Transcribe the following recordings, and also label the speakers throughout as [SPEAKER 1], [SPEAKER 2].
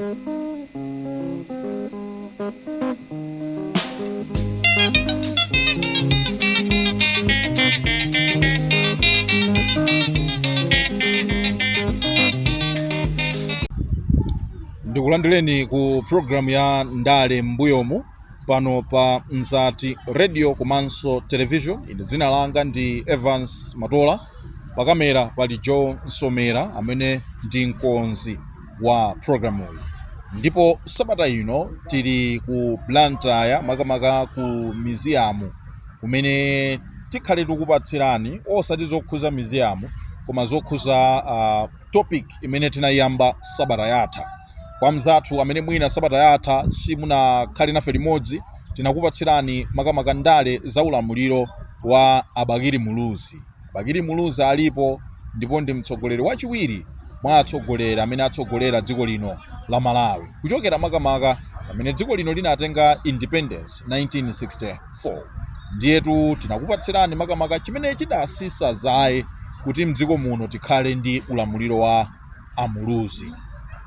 [SPEAKER 1] Ndikulandireni ku programu ya Ndale M'mbuyomu pano pa Mzati Radio komanso Television. Ine dzina langa ndi Evans Matola. Pakamera pali Joe Nsomera amene ndi mkonzi wa programuyi. Ndipo sabata ino tili ku Blantyre, makamaka ku museum, kumene tikhale tikupatsirani osati zokhuza museum koma zokhuza topic imene tinayiyamba sabata yatha. Kwa mzathu amene mwina sabata yatha simunakhale nafe limodzi, tinakupatsirani makamaka ndale za ulamuliro wa a Bakili Muluzi. Bakili Muluzi alipo ndipo ndi mtsogoleri wachiwiri mwa atsogoleri amene atsogolera dziko lino la Malawi kuchokera makamaka pamene dziko lino linatenga independence 1964. Ndiyetu tinakupatsirani makamaka chimene chidasisa zaye kuti mdziko muno tikhale ndi ulamuliro wa a Muluzi.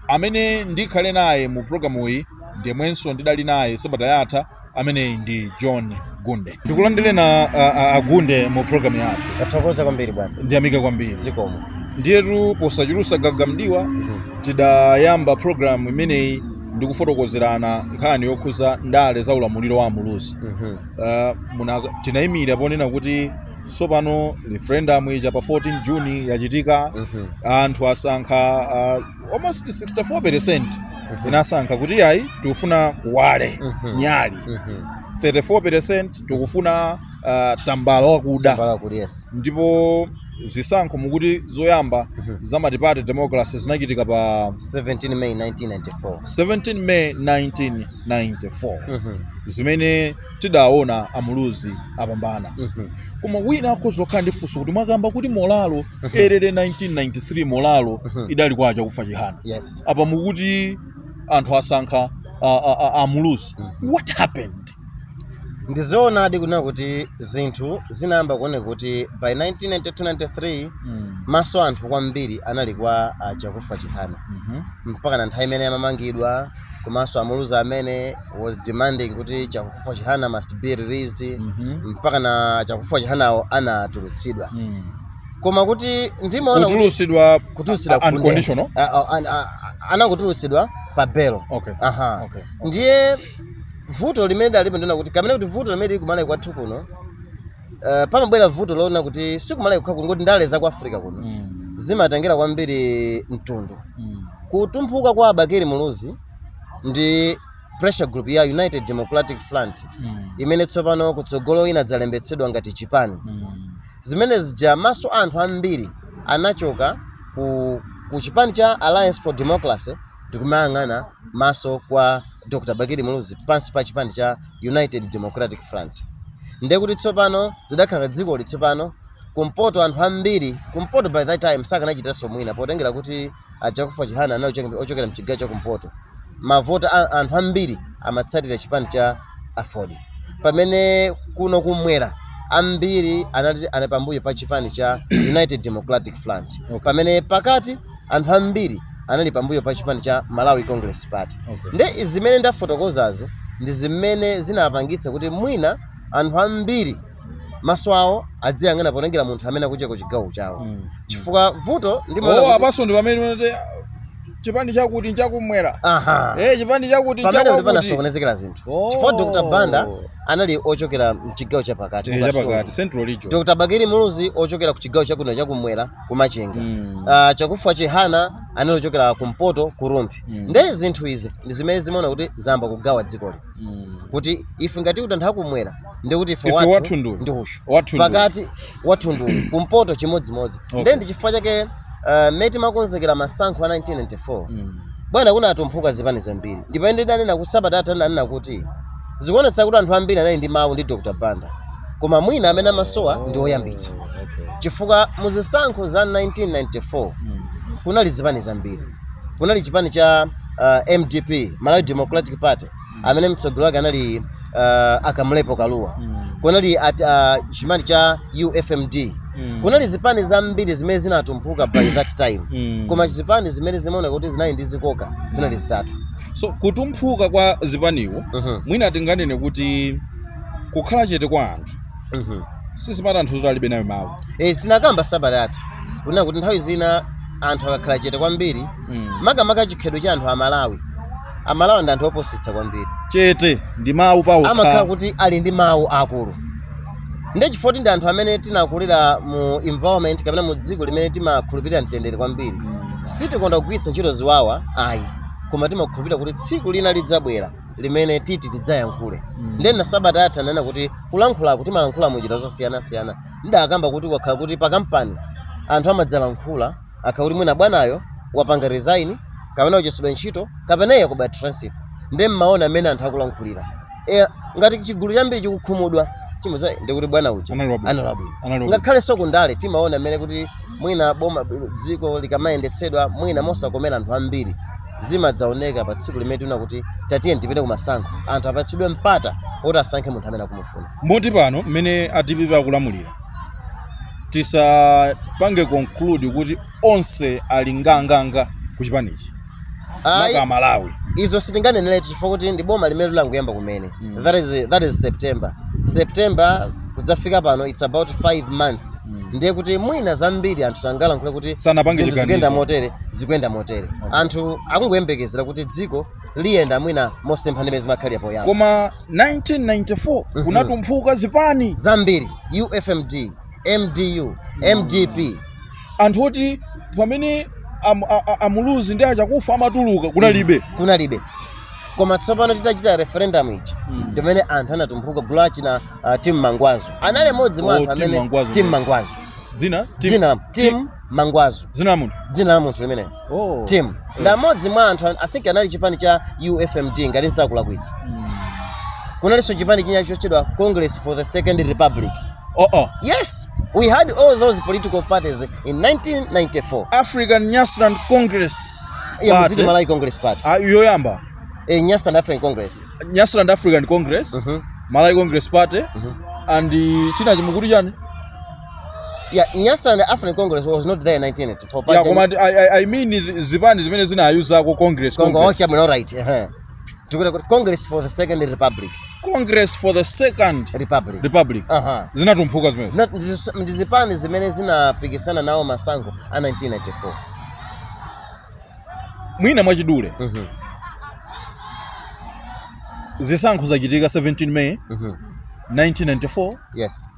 [SPEAKER 1] Amene ndikhale naye mu programuyi ndiyemwenso ndidali naye sabata yatha, ameneyi ndi John Gunde. Ndikulandireni a Gunde mu programu yathu.
[SPEAKER 2] Tathokoza kwambiri, bwana.
[SPEAKER 1] Ndiyamike kwambiri.
[SPEAKER 2] Zikomo.
[SPEAKER 1] Ndiyetu posachulusa gaga mdiwa, tidayamba programu imeneyi ndi kufotokozerana nkhani yokhuza ndale za ulamuliro wa Muluzi. Tinayimira ponena kuti tsopano referendum ija pa 14 June yachitika, anthu asankha, almost 64% inasankha kuti yayi, tikufuna kuwale nyali, 34% tikufuna tambala wakuda.
[SPEAKER 2] Tambala wakuda, yes.
[SPEAKER 1] Ndipo zisankho mukuti zoyamba za multi-party democracy zinachitika pa
[SPEAKER 2] 17 May 1994.
[SPEAKER 1] 17 May 1994, zimene tidaona Amuluzi apambana. Koma wina akhoza kukhala ndi funso kuti mwakamba kuti morale early 1993, morale idali kwa Chakufwa Chihana. Apa mukuti anthu asankha Amuluzi. What happened?
[SPEAKER 2] Ndizoonadi kunena kuti zinthu zinayamba kuoneka kuti by 1992-93 maso anthu kwambiri anali kwa a Chakufwa Chihana, mpaka na nthawi imene amamangidwa. Komanso Amuluzi amene was demanding kuti Chakufwa Chihana must be released, mpaka na Chakufwa Chihanawo anatulutsidwa. Koma kuti ndimaona kuti
[SPEAKER 1] Kutulutsidwa
[SPEAKER 2] kutulutsidwa
[SPEAKER 1] unconditional?
[SPEAKER 2] Anangotulutsidwa pa belo. Aha. Ndiye vuto limene dalipo ndiona kuti kamene kuti vuto limene lili kumalawi kwathu kuno, pamabwera vuto loona kuti sikumalawi kukha kuno, ngoti ndale za ku Africa kuno zimatengera kwambiri mtundu. Kutumphuka kwa Abakili Muluzi ndi pressure group ya United Democratic Front, imene tsopano kutsogolo inadzalembetsedwa ngati chipani, zimene zija maso anthu ambiri anachoka ku chipani cha Alliance for Democracy ndikumayang'ana maso kwa Dr Bakili Muluzi pansi pa chipani cha United Democratic Front. Ndiye kuti tsopano zidakhala dzikoli tsopano kumpoto, anthu ambiri kumpoto by that time sakanachitanso mwina, potengera kuti Achakufa Chihana anali ochokera mchigawo cha kumpoto. Mavota anthu ambiri amatsatira chipani cha AFORD, pamene kuno kumwera ambiri anali ali pambuyo pa chipani cha United Democratic Front, pamene pakati anthu ambiri anali pambuyo pa chipani cha Malawi Congress Party. Nde zimene ndafotokozazi ndi zimene zinapangitsa kuti mwina anthu ambiri maso awo adziyang'ana potengera munthu amene akuchoka ku chigawo chawo, chifukwa vuto ndimaona
[SPEAKER 1] Oh,
[SPEAKER 2] kuti
[SPEAKER 1] apaso ndi pamene kuti, chipani chakuti nchakumwera. Chipani chakuti
[SPEAKER 2] Pamene
[SPEAKER 1] nchakwakuti.
[SPEAKER 2] panasokonezekera zinthu, chifukwa Dr Banda anali ochokera mchigawo chapakati, ku Kasungu.
[SPEAKER 1] Chapakati, Central Region.
[SPEAKER 2] Dr Bakili Muluzi ochokera ku chigawo chakuno chakumwera, kumachinga. Chakufwa Chihana anali ochokera kumpoto, ku Rumphi. Nde zinthu izi ndi zimene zimaona kuti zamba kugawa dzikoli, kuti ife ngati kuti anthu akumwera ndi kuti ife
[SPEAKER 1] Ife
[SPEAKER 2] wathu
[SPEAKER 1] wathu nduyu.
[SPEAKER 2] ndi uyu.
[SPEAKER 1] Wathu nduyu.
[SPEAKER 2] Pakati wathu nduyu, kumpoto chimodzimodzi. Nde ndi chifukwa chake mmene timakonzekera masankho a 1994, bwana, kunatumphuka zipani zambiri. Ndipo ine ndidanena ku sabata atha, ndanena kuti zikuonetsa kuti anthu ambiri anali ndi mawu ndi Dr Banda, koma mwina amene amasowa ndi oyambitsa, chifukwa muzisankho za 1994 kunali zipani zambiri. Kunali chipani cha MDP, Malawi Democratic Party, amene mtsogoleri wake anali a Kamlepo Kalua. Kunali chipani cha UFMD. Kunali zipani zambiri zimene zinatumphuka by that time, koma zipani zimene zimaoneka kuti zinali ndi zikoka zinali zitatu.
[SPEAKER 1] So kutumphuka kwa zipaniwo, mwina tinganene kuti kukhala chete kwa anthu sizimatanthauza kuti alibe nayo mawu.
[SPEAKER 2] Tinakamba sabata yatha kunena kuti nthawi zina anthu akakhala chete kwambiri, makamaka chikhalidwe cha anthu Amalawi, Amalawi ndi anthu opositsa kwambiri.
[SPEAKER 1] Chete ndi mawu
[SPEAKER 2] amakhala
[SPEAKER 1] pawokha.
[SPEAKER 2] Kuti ali ndi mawu akulu, ndi chifukwa ndi anthu amene tinakulira mu environment kapena mu dziko limene timakhulupirira mtendere kwambiri. Sitikonda kugwiritsa ntchito ziwawa ayi, koma timakhulupirira kuti tsiku lina lidzabwera limene titi tidzayankhule. Then na sabata yatha nena kuti kulankhulako timalankhula munjira zosiyanasiyana. Ndakamba kuti kwakhala kuti pa kampani anthu amadzalankhula akhala kuti mwina bwanayo wapanga resign kapena wachotsedwa ntchito kapena iye kuba transfer, ndi mmaona amene anthu akulankhulira. Ngati chigulu chambiri chikukhumudwa, chimuza ndikuti bwana uja
[SPEAKER 1] Anali wabwino.
[SPEAKER 2] anali wabwino.
[SPEAKER 1] Anali wabwino.
[SPEAKER 2] Ngakhale so kundale timaona amene kuti mwina boma, dziko likamayendetsedwa mwina mosakomera anthu ambiri, zimadzaoneka pa tsiku limene tiona kuti tatiye tipite kumasankho, anthu apatsidwe mpata oti asankhe munthu amene akumufuna.
[SPEAKER 1] Moti pano mmene a DPP akulamulira, tisapange conclude kuti onse ali nganganga ku chipanichi?
[SPEAKER 2] Ayi.
[SPEAKER 1] Maka Malawi.
[SPEAKER 2] Izo sitinganenere chifukwa kuti ndi boma limene langoyamba kumene. That is September kudzafika pano, it's about 5 months. Ndiye kuti mwina zambiri anthu sangalankhule kuti
[SPEAKER 1] Sanapange
[SPEAKER 2] zinthu zikuyenda
[SPEAKER 1] chiganizo.
[SPEAKER 2] motere, zikuyenda motere. Anthu akungoyembekezera kuti dziko liyenda mwina mosempha ndi mmene zimakhalira poyamba.
[SPEAKER 1] Koma 1994 kunatumphuka zipani
[SPEAKER 2] zambiri: UFMD, MDU, MDP.
[SPEAKER 1] Anthu oti pamene amuluzi ndi achakufa amatuluka kunalibe.
[SPEAKER 2] Kunalibe. Koma tsopano titachita referendum ija, ndimene anthu anatumphuka. Gulu achina Tim Mangwazo anali mmodzi mwa
[SPEAKER 1] Oh,
[SPEAKER 2] anthu
[SPEAKER 1] Tim
[SPEAKER 2] amene
[SPEAKER 1] Mangwazo.
[SPEAKER 2] Tim Mangwazo.
[SPEAKER 1] Dzina
[SPEAKER 2] Dzina la Tim Mangwazo.
[SPEAKER 1] Dzina la munthu.
[SPEAKER 2] Dzina la munthu limene.
[SPEAKER 1] Oh.
[SPEAKER 2] Tim ndi amodzi mwa anthu, I think anali chipani cha UFMD ngati nsakulakwitsa. Kunalinso chipani china chotchedwa Congress for the Second Republic.
[SPEAKER 1] Oh.
[SPEAKER 2] Yes, we had all those political parties in 1994.
[SPEAKER 1] African National Congress
[SPEAKER 2] Yeah,
[SPEAKER 1] Party.
[SPEAKER 2] mudziti Malawi Congress Party.
[SPEAKER 1] Ah, yoyamba.
[SPEAKER 2] Nyasaland African Congress.
[SPEAKER 1] Nyasaland African Congress, Malawi Congress Party, and china chimukuti chani?
[SPEAKER 2] Yeah, Nyasaland African Congress was not there in 1994.
[SPEAKER 1] Yeah, koma I mean zipani zimene zinayuzako Congress.
[SPEAKER 2] Congo.
[SPEAKER 1] Congress.
[SPEAKER 2] Okay, all right. Tikuti kuti Congress for the Second Republic.
[SPEAKER 1] Congress for the Second
[SPEAKER 2] Republic.
[SPEAKER 1] Republic. Zinatumphuka zimene.
[SPEAKER 2] Ndi zipani zimene zinapikisana nawo masankho a 1994.
[SPEAKER 1] Mwina mwachidule, zisankho zachitika 17 May 1994.
[SPEAKER 2] Yes.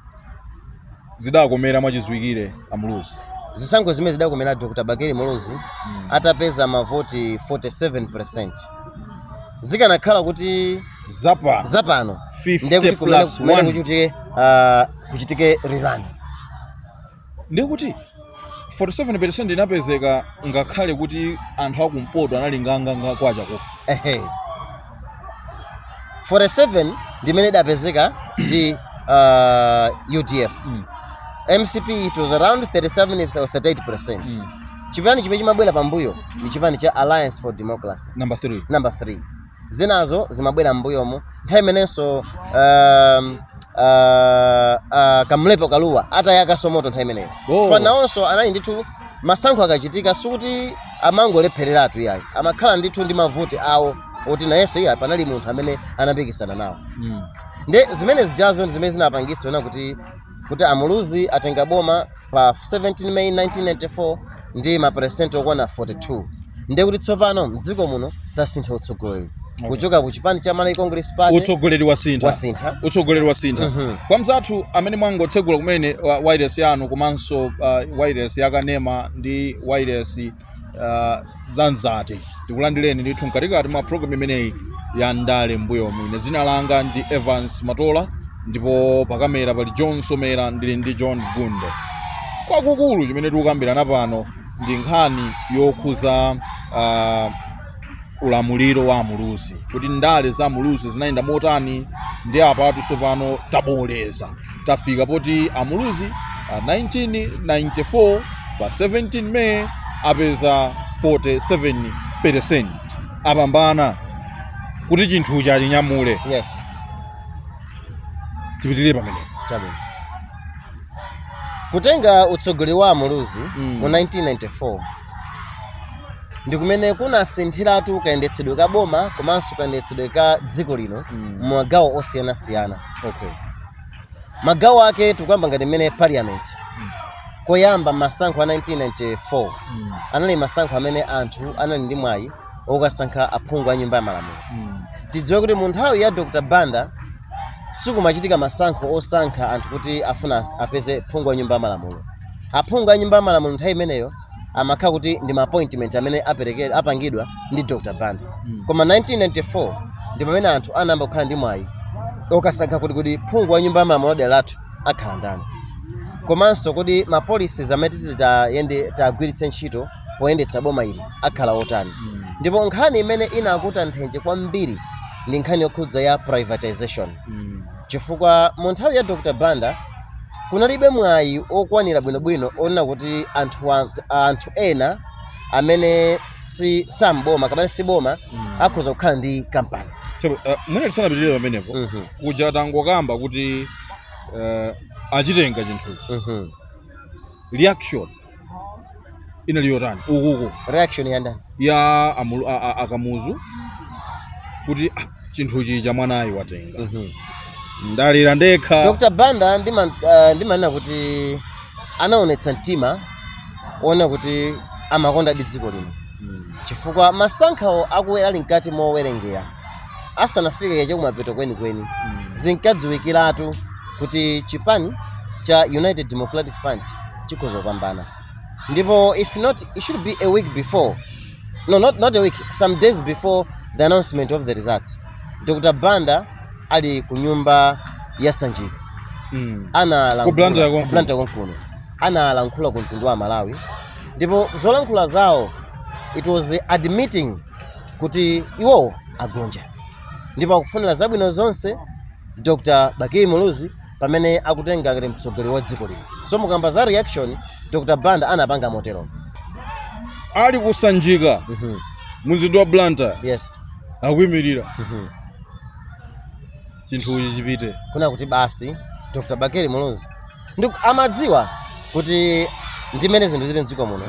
[SPEAKER 1] Zidakomera mwachidziwikire amuluzi.
[SPEAKER 2] Zisankho zimene zidakomera Dr. Bakili Muluzi atapeza mavoti 47. Zikanakhala kuti
[SPEAKER 1] Zapano,
[SPEAKER 2] zapano,
[SPEAKER 1] 50
[SPEAKER 2] ndiye kuti
[SPEAKER 1] plus
[SPEAKER 2] kumene
[SPEAKER 1] one.
[SPEAKER 2] kuchitike rerun.
[SPEAKER 1] Ndikuti 47% inapezeka ngakhale kuti anthu akumpoto anali nganganga kwa chakufa.
[SPEAKER 2] Ehe, 47 ndimene idapezeka ndi UDF. MCP, it was around 37 or 38%. Chipani chimene chimabwera pambuyo ndi chipani cha Alliance for Democracy.
[SPEAKER 1] Number 3.
[SPEAKER 2] Number 3. Zinazo zimabwera m'mbuyomo. Nthawi imenenso Kamlepo Kaluwa atayakaso moto nthawi imeneyo.
[SPEAKER 1] Oh.
[SPEAKER 2] Fa nawonso anali ndithu, masankho akachitika sikuti amangolephereratu iyayi, amakhala ndithu ndi mavoti awo oti nayenso iye panali munthu amene anapikisana nawo. Nde zimene zijazo ndi zimene zinapangitsa ona kuti amuluzi atenga boma pa 17 May 1994 ndi maperesenti okwana 42. Ndiye kuti tsopano mdziko muno tasintha utsogoleri kuchoka ku chipani cha Malawi Congress Party.
[SPEAKER 1] Utsogoleri wasintha.
[SPEAKER 2] Wasintha.
[SPEAKER 1] Utsogoleri wasintha. Kwa mzathu amene mwangotsegula kumene wireless yanu komanso wireless yakanema ndi wireless za Mzati, tikulandireni ndithu mkatikati mwa program imeneyi ya Ndale Mbuyomu. Ine dzina langa ndi Evans Matola, ndipo pakamera pali John Somera, ndili ndi John Gunde. Kwakukulu chimene tikukambirana pano ndi nkhani yokhuza ulamuliro wa amuluzi, kuti ndale za amuluzi zinayenda motani. Ndi apatu tsopano taboleza, tafika poti amuluzi 1994 pa 17 May apeza 47%, apambana kuti chinthuchi achinyamule.
[SPEAKER 2] Yes.
[SPEAKER 1] Tipitirire pamenepo.
[SPEAKER 2] Chabwino. Kutenga utsogoleri wa Muluzi mu 1994 ndi kumene kunasinthiratu kayendetsedwe ka boma komanso kayendetsedwe ka dziko lino mu magawo osiyanasiyana. Magawo ake tikuyamba ngati mmene parliament. Koyamba masankho a 1994 anali masankho amene anthu anali ndi mwayi okasankha aphungu a Nyumba ya Malamulo. Tidziwe kuti mu nthawi ya Dr Banda sikumachitika masankho osankha anthu kuti afuna apeze phungu wa Nyumba ya Malamulo. Aphungu a Nyumba ya Malamulo nthawi imeneyo amakhala kuti ndi ma appointment amene apangidwa ndi Dr Banda. Koma 1994 ndi pamene anthu anayamba kukhala ndi mwayi okasankha kuti phungu wa Nyumba ya Malamulo dera lathu akhala ndani, komanso kuti ma policies amene titi tayende tagwiritse ntchito poyendetsa boma ili akhala otani. Ndipo nkhani imene inakuta nthenje kwambiri ndi nkhani yokhudza ya privatization, chifukwa mu nthawi ya Dr Banda kunalibe mwayi okwanira bwinobwino onena kuti anthu ena amene si samboma kapena si boma akhoza kukhala ndi kampani.
[SPEAKER 1] Chabo, mwina tisanapitirire pamenepo, kuja tangokamba kuti achitenga chinthuchi, reaction inali yotani ukuku?
[SPEAKER 2] Reaction ya ndani?
[SPEAKER 1] Ya Akamuzu kuti chinthuchi cha mwanayi watenga, ndalira ndekha.
[SPEAKER 2] Dr Banda ndimanena kuti anaonetsa mtima ona kuti amakonda di dziko lino, chifukwa masankho akuwera ali mkati mowerengera, asanafike chakumapeto kwenikweni, zinkadziwikiratu kuti chipani cha United Democratic Front chikhoza kupambana. Ndipo if not, it should be a week before, no, not a week, some days before the announcement of the results, Dr Banda ali ku nyumba ya Sanjika analankhula.
[SPEAKER 1] Ku Blantyre konkuno.
[SPEAKER 2] Ku Blantyre konkuno analankhula ku mtundu wa Malawi, ndipo zolankhula zawo, it was admitting kuti iwowo agonja ndipo akufunira zabwino zonse Dr Bakili Muluzi pamene akutenga ngati mtsogoleri wa dziko lino. So mukamba za reaction, Dr Banda anapanga motero.
[SPEAKER 1] Ali kusanjika mumzinda wa Blantyre, akuyimirira chinthuchi chipite.
[SPEAKER 2] Kuna kuti basi Dr Bakili Muluzi ndi amadziwa kuti ndimene zinthu zili mdziko muno,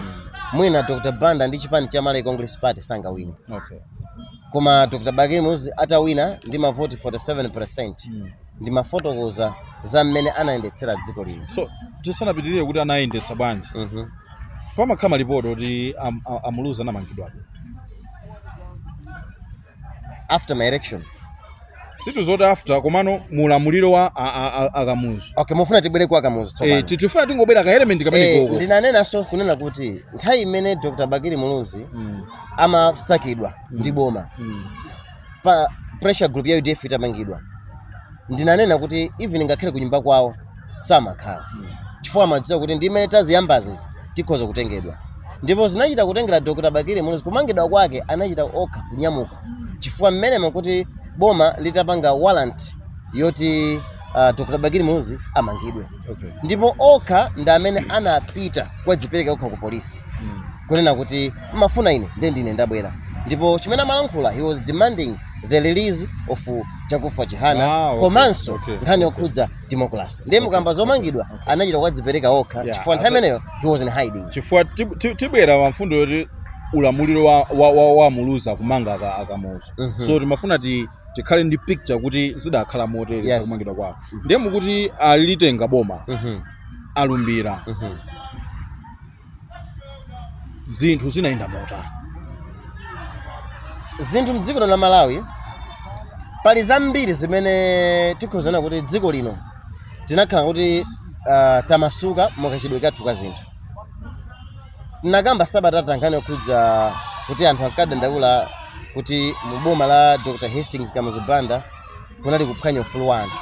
[SPEAKER 2] mwina Dr Banda ndi chipani cha Malawi Congress Party sangawine. Koma Dr Bakili Muluzi atawina ndi mavoti 47, ndimafotokoza za mmene anayendetsera dziko lino.
[SPEAKER 1] So tisanapitirire kuti anayendetsa bwanji, pamakhala malipoti oti Amuluzi anamangidwapo
[SPEAKER 2] After my election?
[SPEAKER 1] Situ zoti after, komano mulamuliro wa Akamuzu.
[SPEAKER 2] Okay, mufuna tibwere kwa Akamuzu tsopano?
[SPEAKER 1] Eh, tifuna tingobwera ka element kamene koko.
[SPEAKER 2] Ndinanenanso kunena kuti nthawi imene Dr Bakili Muluzi amasakidwa ndi boma, pa pressure group ya UDF itamangidwa, ndinanena kuti even ngakhale kunyumba kwawo samakhala, chifukwa amadziwa kuti ndi imene taziyambazi tikhoza kutengedwa. Ndipo zinachita kutengera Dr Bakili Muluzi kumangidwa kwake, anachita okha kunyamuka, chifukwa mmenemo kuti boma litapanga warrant yoti Dr Bakili Muluzi amangidwe. Ndipo okha ndi amene anapita kukadzipereka okha ku polisi kunena kuti mafuna ine ndiye ndine ndabwera. Ndipo chimene amalankhula, he was demanding the release of Chakufwa Chihana komanso nkhani yokhudza democracy. Ndiye mukamba zomangidwa, anachita kukadzipereka okha, chifukwa nthawi imeneyo he was in hiding.
[SPEAKER 1] Chifukwa tibwera pa mfundo yoti ulamuliro wa Muluzi akumanga Akamuzu, so timafuna tikhale ndi picture kuti zidakhala motere. Kumangidwa kwawo, ndiye mukuti alitenga boma, alumbira, zinthu zinayenda motani?
[SPEAKER 2] Zinthu mdziko lino la Malawi, pali zambiri zimene tikhozana kuti dziko lino tinakhala kuti tamasuka mukachidwe kathu ka zinthu. Tinakamba sabata nkhani yokhudza kuti anthu ankadandaula kuti mu boma la Dr Hastings Kamuzu Banda kunali kuphwanya ufulu wa anthu.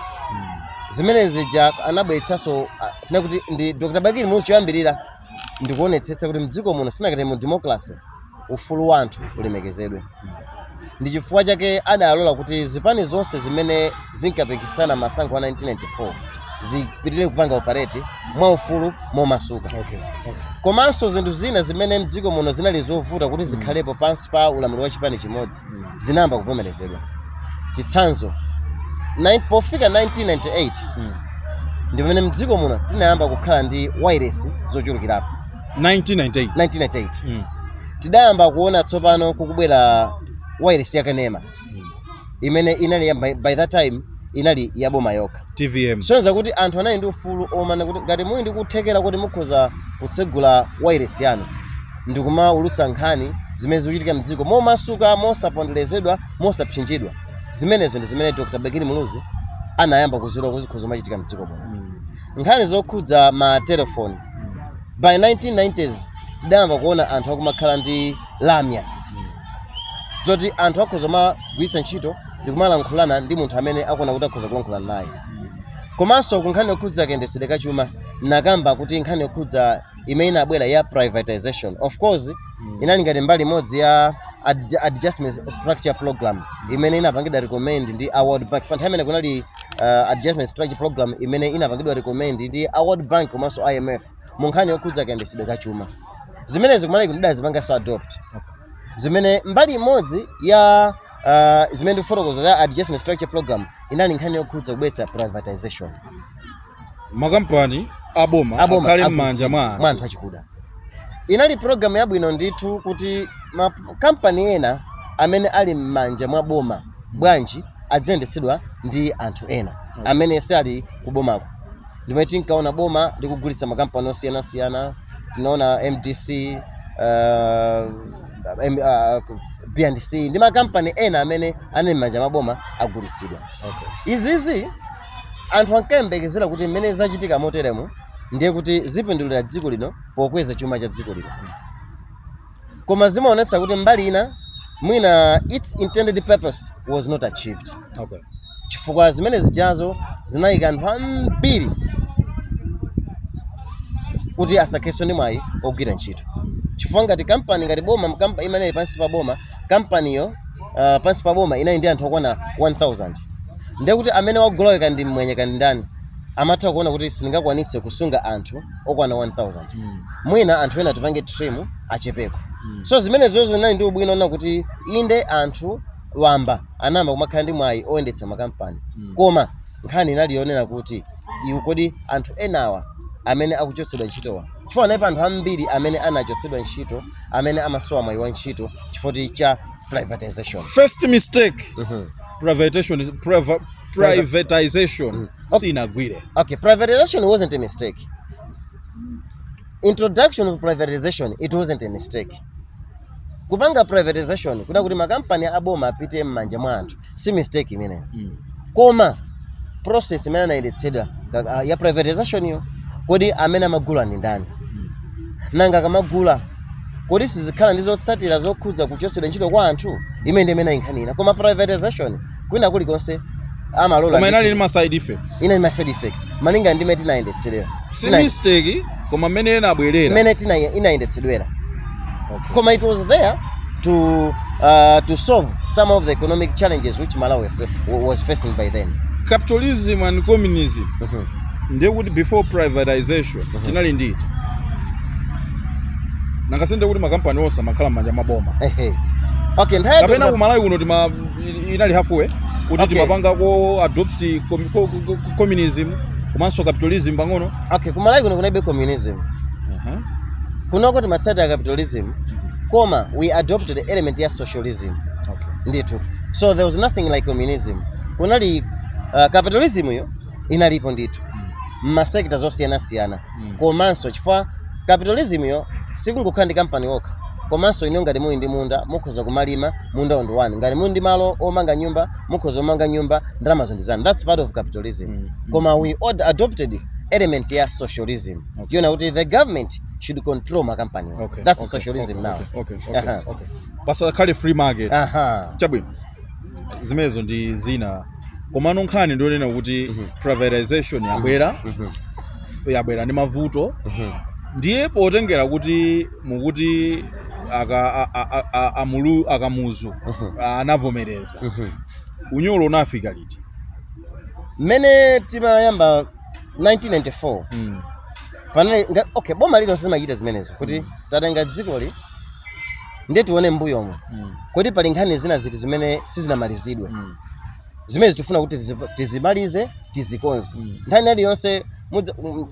[SPEAKER 2] Zimene zija anabweretsanso tinakuti ndi Dr Bakili Muluzi. Choyambirira ndikuonetsetsa kuti mdziko muno sinakati mu democracy ufulu wa anthu ulemekezedwe. Ndi chifukwa chake adalola kuti zipani zonse zimene zinkapikisana masankho a 1994 zipitirire kupanga operate mwaufulu, momasuka. Komanso zinthu zina zimene mdziko muno zinali zovuta kuti zikhalepo pansi pa ulamuliro wa chipani chimodzi zinayamba kuvomerezedwa. Chitsanzo, pofika 1998, Ndi pamene mdziko muno tinayamba kukhala ndi wireless zochulukirapo.
[SPEAKER 1] 1998.
[SPEAKER 2] 1998. Tidayamba kuona tsopano kukubwera wireless yakanema imene inali by that time inali yaboma yokha.
[SPEAKER 1] TVM.
[SPEAKER 2] Sonza kuti anthu anali ndi ufulu omana kuti ngati muli ndi kuthekera kuti mukhoza kutsegula wireless yanu ndikumaulutsa nkhani zimene zikuchitika mdziko momasuka, mosaponderezedwa, mosapsinjidwa. Zimenezo ndi zimene Dr. Bakili Muluzi anayamba kuzilola kuti zikhoza kumachitika mdziko muno. Nkhani zokhudza ma telefoni, by 1990s tidayamba kuona anthu akumakhala ndi lamya zoti anthu akhoza kumagwiritsa ntchito ndikumalankhulana ndi munthu amene akuona kuti akhoza kulankhulana naye. Komanso ku nkhani yokhudza kayendetsedwe kachuma, nakamba kuti nkhani yokhudza imene inabwera ya privatization, of course inali ngati mbali imodzi ya adjustment structure program imene inapangidwa recommend ndi a World Bank. Nthawi imene kunali adjustment structure program imene inapangidwa recommend ndi a World Bank komanso IMF mu nkhani yokhudza kayendetsedwe kachuma. Zimenezi kumalawi kudazipanganso adopt, zimene mbali imodzi ya zimene ndikufotokoza za adjustment structure program inali nkhani yokhudza kubweretsa privatization.
[SPEAKER 1] Makampani aboma
[SPEAKER 2] aboma
[SPEAKER 1] akhale m'manja mwa
[SPEAKER 2] mwa anthu achikuda. Inali program yabwino ndithu kuti makampani ena amene ali m'manja mwa boma bwanji adziyendetsedwa ndi anthu ena amene sali kubomako. Ndimene tinkaona boma likugulitsa makampani osiyanasiyana. Tinaona MDC, B&C ndi makampani ena amene anali m'manja mwa boma agulitsidwa. Izizi anthu ankayembekezera kuti mmene zachitika moteremu ndiye kuti zipindulira dziko lino pokweza chuma cha dziko lino, koma zimaonetsa kuti mbali ina mwina its intended purpose was not achieved, chifukwa zimene zijazo zinayika anthu ambiri kuti asakhalenso ndi mwayi ogwira ntchito, chifukwa ngati kampani, ngati boma imene ili pansi pa boma, kampaniyo pansi pa boma inali ndi anthu okwana 1000, ndiye kuti amene wagulayo kandi mwenye kandi ndani amatha kuona kuti sindingakwanitse kusunga anthu okwana 1000, mwina anthu ena tipange trim achepeko. So zimenezo zinali ndi ubwino na kuti inde anthu wamba anayamba kumakhala ndi mwayi oyendetsa makampani, koma nkhani inali yonena kuti iwo, kodi anthu enawa amene akuchotsedwa ntchitowa, chifukwa analipo anthu ambiri amene anachotsedwa ntchito amene amasowa mwayi wa ntchito chifukwa cha privatization.
[SPEAKER 1] First mistake, privatization sinagwire.
[SPEAKER 2] Okay, privatization wasn't a mistake. Introduction of privatization, it wasn't a mistake. Kupanga privatization kuda kuti makampani aboma apite m'manja mwa anthu si mistake imeneyo, koma process imene anayendetsedwa ya privatization yo, kodi amene amagula ndi ndani? Nanga akamagula, kodi sizikhala ndi zotsatira zokhudza kuchotsedwa ntchito kwa anthu? Imene ndi imene nkhani ina. Koma privatization kwina kulikonse amalola.
[SPEAKER 1] Koma inali ndi ma side effects.
[SPEAKER 2] Inali ma side effects malinga ndi imene tinayendetsedwera.
[SPEAKER 1] Si mistake, koma mmene inabwerera.
[SPEAKER 2] Imene inayendetsedwera. Koma it was there to solve some of the economic challenges which Malawi was facing by then.
[SPEAKER 1] Capitalism and communism, ndiye kuti before privatization tinali nditi nangasende kuti makampani onse amakhala m'manja mwa boma?
[SPEAKER 2] Ehe. Okay, nthawi
[SPEAKER 1] Kapena kumalawi kuno tima inali halfway kuti timapangako adopt communism komanso capitalism pang'ono?
[SPEAKER 2] Okay, kumalawi kuno kunalibe communism. Kunoko timatsatira capitalism, koma we adopted the element ya socialism. Ndithu, so there was nothing like communism. Kunali capitalism yo inalipo ndithu mma sectors osiyanasiyana, komanso chifukwa capitalism yo sikungokhala ndi kampani okha, komanso ino ngati muli ndi munda mukhoza kumalima, munda ndi wanu. Ngati muli ndi malo omanga nyumba, mukhoza kumanga nyumba, ndalamazo ndi zanu. That's part of capitalism. Koma we adopted element ya socialism, yona kuti the government should control makampani. That's socialism now.
[SPEAKER 1] Okay, pasakhale free market.
[SPEAKER 2] Aha.
[SPEAKER 1] Chabwino, zimenezo ndi zina, komano nkhani ndionena kuti privatization yabwera, yabwera ndi mavuto. Ndiye potengera kuti mukuti aka a, a, a, a, amulu akamuzu anavomereza, unyolo unafika liti?
[SPEAKER 2] Mmene timayamba 1994, panali okay, boma lilonse limachita zimenezo kuti tatenga dzikoli, ndiye tione m'mbuyomo, kodi pali nkhani zina ziti zimene sizinamalizidwe? Zimene tifuna kuti tizimalize, tizikonze. Nthawi iliyonse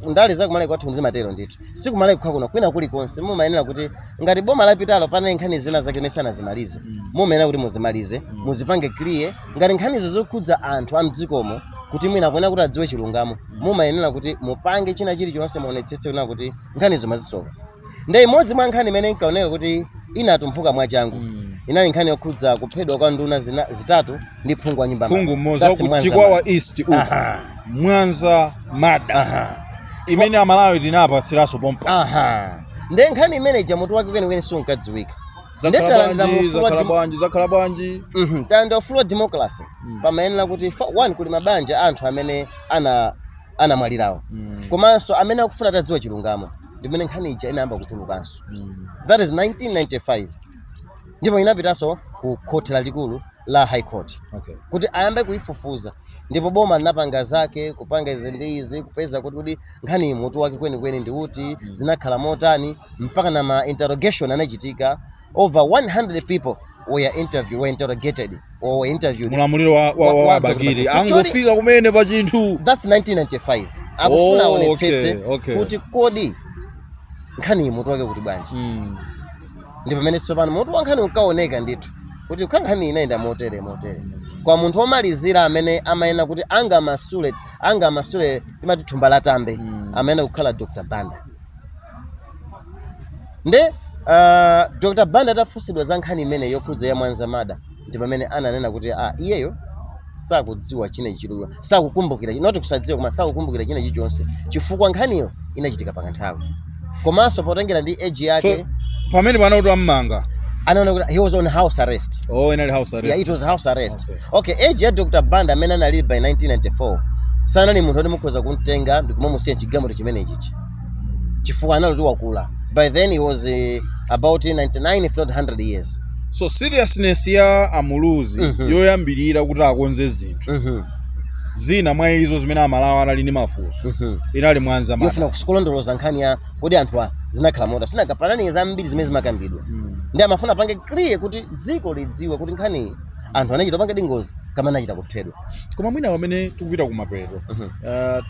[SPEAKER 2] ndale za kumalawi kwathu zimatero ndithu. Sikumalawi kokha kuno, kwina kulikonse mumayenera kuti ngati boma lapitalo panali nkhani zina zake zimene sanazimalize, mumayenera kuti muzimalize, muzipange clear. Ngati nkhanizo zikukhudza anthu a mdzikomo kuti mwina akuyenera kuti adziwe chilungamo, mumayenera kuti mupange china chilichonse, muonetsetse kunena kuti nkhanizo mwazisoka. Nde imodzi mwa nkhani imene inkaoneka kuti inatumphuka mwachangu inali nkhani yokhudza kuphedwa kwa nduna zitatu ndi phungu wa nyumba.
[SPEAKER 1] Phungu mmodzi wa ku Chikwawa East uku, Mwanza murder imene Amalawi tinapasiranso pompa.
[SPEAKER 2] Aha, nde nkhani imene ija mutu wake kwenikweni sunkadziwika. Nde
[SPEAKER 1] Zakhala
[SPEAKER 2] talandira
[SPEAKER 1] bwanji?
[SPEAKER 2] mu ufulu wa
[SPEAKER 1] Zakhala bwanji? Zakhala bwanji?
[SPEAKER 2] Talandira ufulu wa democracy, pamayenera kuti one, kuli mabanja anthu amene anamwalirawo komanso amene akufuna atadziwa chilungamo. Ndimene nkhani ija inayamba kutulukanso. That is 1995, ndipo inapitanso ku khoti lalikulu la High Court kuti ayambe kuifufuza. Ndipo boma linapanga zake, kupanga izi ndi izi, kupeza kuti nkhani mutu wake kwenikweni ndi uti, zinakhala motani, mpaka na ma interrogation anachitika. Over 100 people were interrogated or were interviewed.
[SPEAKER 1] Mulamuliro wa
[SPEAKER 2] wa
[SPEAKER 1] Bakili.
[SPEAKER 2] Dr. Bakili.
[SPEAKER 1] Angofika kumene pa chinthu.
[SPEAKER 2] That's 1995. Akufuna aonetsetse kuti kodi nkhani mutu wake kuti bwanji. Ndi pamene tsopano mutu wa nkhani unkaoneka ndithu kuti kha nkhani inayenda motere motere. Kwa munthu womalizira amene amayenera kuti angamasule timati thumba la tambe, amayenera kukhala Dr Banda. Nde Dr Banda atafunsidwa za nkhani imene yokhudza ya Mwanza murder, ndi pamene ananena kuti iyeyo sakudziwa chine chilichonse, sakukumbukira, not kusadziwa koma sakukumbukira chine chilichonse, chifukwa nkhaniyo inachitika pakanthawi, komanso potengera ndi age yake.
[SPEAKER 1] So pamene pana kuti ammanga?
[SPEAKER 2] Anaona kuti he was on house arrest.
[SPEAKER 1] Oh, inali house arrest.
[SPEAKER 2] Yeah, it was house arrest. Okay, age ya Dr Banda amene anali by 1994, sanali munthu oti mukhoza kumtenga ndikumamusiya chigamulo chimene chichi, chifukwa anali kuti wakula. By then he was about 99 if not 100 years.
[SPEAKER 1] So seriousness ya Amuluzi yoyambirira kuti akonze zinthu, zina mwa izo zimene Amalawi anali ndi mafunso, inali Mwanza murder.
[SPEAKER 2] Yofuna kulondoloza nkhani ya kodi anthu a zinakhala mota sinakapanani, zambiri zimene zimakambidwa, ndi amafuna apange clear kuti dziko lidziwe kuti nkhani anthu anachita pange ngozi kama anachita kuphedwa.
[SPEAKER 1] Koma mwina pamene tikupita kumapeto,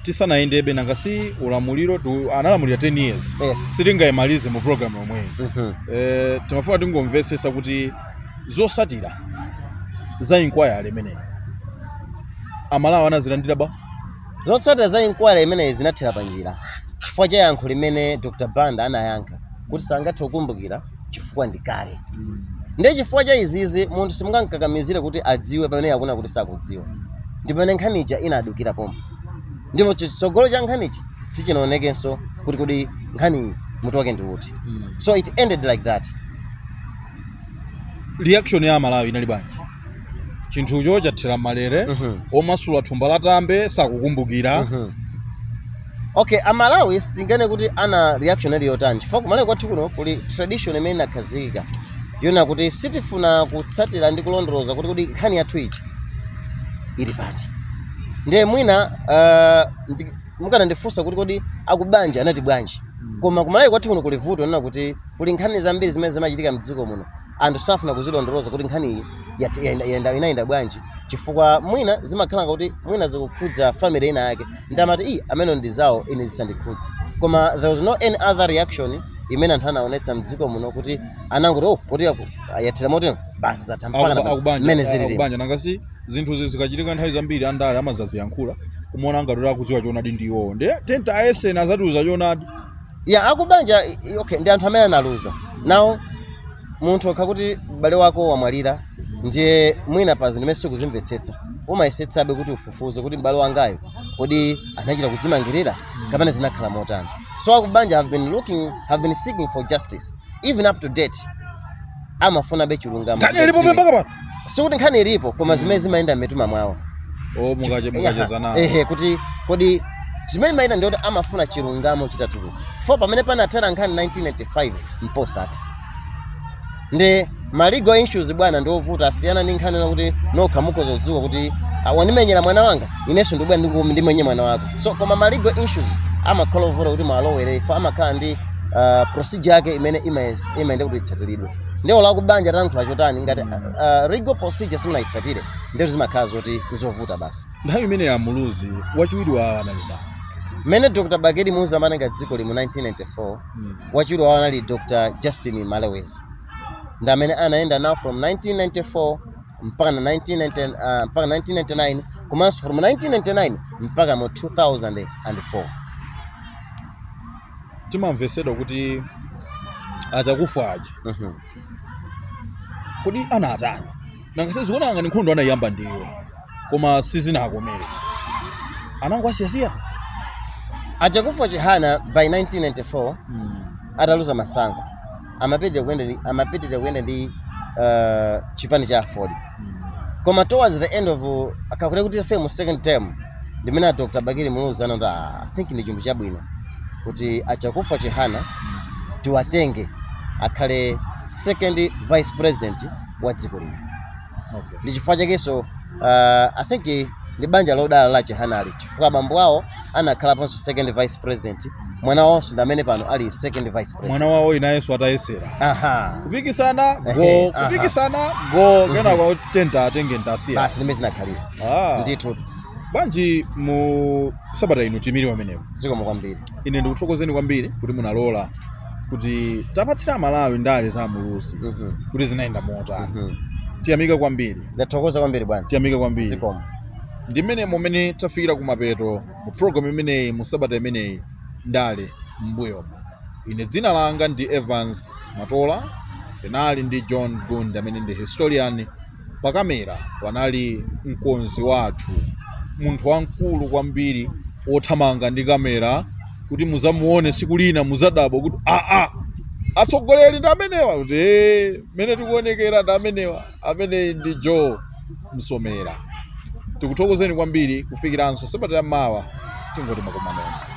[SPEAKER 1] tisanayendebe, nanga si ulamuliro analamulira 10 years? Sitingayimalize mu program yomweyi. Timafuna tingomvesesa kuti zosatira za inquiry imeneyi Amalawi anazilandira ba?
[SPEAKER 2] Zotsatira za inquiry imeneyi zinathera panjira chifukwa cha yankho limene Dr Banda anayankha kuti sangathe kukumbukira chifukwa ndi kale. Ndiye chifukwa cha izizi munthu simungamkakamizire kuti adziwe pamene akuna kuti sakudziwa. Ndi pamene nkhanicha inadukira pompo, ndipo chitsogolo cha nkhanichi sichinaonekenso kuti kodi nkhani mutu wake ndi uti. So it ended like that.
[SPEAKER 1] Reaction ya Amalawi inali bwanji? Chinthucho chathera malere, omasula thumba la tambe sakukumbukira.
[SPEAKER 2] Okay, Amalawi sitingane kuti ana reaction ili yotani, chifukwa kumalawi kwathu kuno kuli tradition imene inakhazikika yona kuti sitifuna kutsatira ndi kulondoloza kuti kodi nkhani yathu iji ili pati. Ndiye mwina mukanandifunsa kuti kodi akubanja anati bwanji, koma kumalawi kwathu kuno kuli vuto nena kuti kuli nkhani zambiri zimene zimachitika mdziko muno, anthu safuna kuzilondoloza kuti nkhani iyi inayenda bwanji, chifukwa mwina zimakhala kuti mwina zikukhudza family ina yake, ndamati iyi amene ndi zawo, ine zisandikhudze. Koma there was no any other reaction imene anthu anaonetsa mdziko muno, kuti anangoti, "Oh, poti yathera motero, basi, zatha," mpaka
[SPEAKER 1] Akubanja
[SPEAKER 2] mmene zilili.
[SPEAKER 1] Akubanja, nangasi zinthu zikachitika nthawi zambiri andale amazaziyankhula kumuona ngati akudziwa choonadi ndi iwowo, ndiye tenta ayesena azatiuza choonadi.
[SPEAKER 2] Ya, akubanja okay, ndi anthu amene analuza nawo munthu okha kuti m'bale wako wamwalira. Ndiye mwina pa zinthu zimene sikuzimvetsetsa, umayesetsabe kuti ufufuze kuti m'bale wangayo kodi anachita kudzimangirira kapena zinakhala motani. So akubanja have been looking, have been seeking for justice even up to date, amafunabe chilungamo.
[SPEAKER 1] Nkhani ilipo mpaka pano?
[SPEAKER 2] Sikuti nkhani ilipo, koma zimene zimayenda m'mitima mwawo.
[SPEAKER 1] O, mukacheza nawo.
[SPEAKER 2] Ehe, kuti kodi zimene mayenda ndiyoti amafuna chilungamo chitatuluka, chifukwa pamene panathera nkhani 1995 mposatha. Ndi ma legal issues, bwana, ndi ovuta, asiyana ndi nkhani kuti nokha mukhoza kudziwa kuti, "Ah, wandimenyera mwana wanga, inenso ndibwera ndimenye mwana wako." So koma ma legal issues amakhala ovuta kuti mwalowere ifo, amakhala ndi procedure yake imene imayenda kuti itsatiridwe. Ndiye olo akubanja atalankhula chotani, ngati legal procedure simunayitsatire, ndiye zimakhala zoti nzovuta basi.
[SPEAKER 1] Nthawi imene ya Muluzi, wachiwiri wawo anali ndani?
[SPEAKER 2] Mmene Dr Bakili Muluzi amatenga dziko li mu 1994, wachiwiri wawo anali Dr Justin Malewezi, ndi amene anayenda nawo from 1994 mpaka na 1990, mpaka 1999, komanso from 1999 mpaka mu 2004.
[SPEAKER 1] Timamvesedwa kuti achakufa aja kodi anatani? Nanga sizikuona ngati nkhondo anayiyamba ndiyo, koma sizinakomere, anango asiyasiya.
[SPEAKER 2] Achakufa Chihana by 1994 ataluza masankho, amapitirira kuyenda ndi chipani cha AFORD, koma towards the end of akakuti kuti ife mu second term, ndimene a Dr Bakili Muluzi anati, "Ah, I think ndi chinthu chabwino kuti Achakufa Chihana tiwatenge akhale second vice president wa dziko lino." Ndi chifukwa chakenso I think ndi banja lodala la Chihanali, chifukwa abambo awo anakhalaponso second vice president, mwana wawonso ndi amene pano ali second vice president.
[SPEAKER 1] Mwana wawo inayenso atayesera kupikisana go, kupikisana go, kenako tenta atenge ntasiya.
[SPEAKER 2] Basi, ndimene zinakhalira. Ndithu.
[SPEAKER 1] Bwanji mu sabata ino timiri pamenepo.
[SPEAKER 2] Zikomo kwambiri.
[SPEAKER 1] Ine ndikuthokozeni kwambiri kuti munalola kuti tapatsira Malawi ndale za Muluzi kuti zinayenda motani. Tiyamika kwambiri.
[SPEAKER 2] Ndathokoza kwambiri, bwana.
[SPEAKER 1] Tiyamika kwambiri.
[SPEAKER 2] Zikomo.
[SPEAKER 1] Ndi mmene mumene tafikira kumapeto mu program imeneyi mu sabata imeneyi, ndale m'mbuyomo. Ine dzina langa ndi Evans Matola, ndinali ndi John Gund amene ndi historian. Pakamera panali mkonzi wathu, munthu wamkulu kwambiri wothamanga ndi kamera, kuti muzamuone siku lina muzadabwa kuti aa, atsogoleri ndi amenewa, kuti ee, mmene tikuonekera ndi amenewa. Ameneyi ndi Joe Msomera. Tikuthokozeni kwambiri. Kufikiranso sabata ya mawa, tingoti makoma nonse.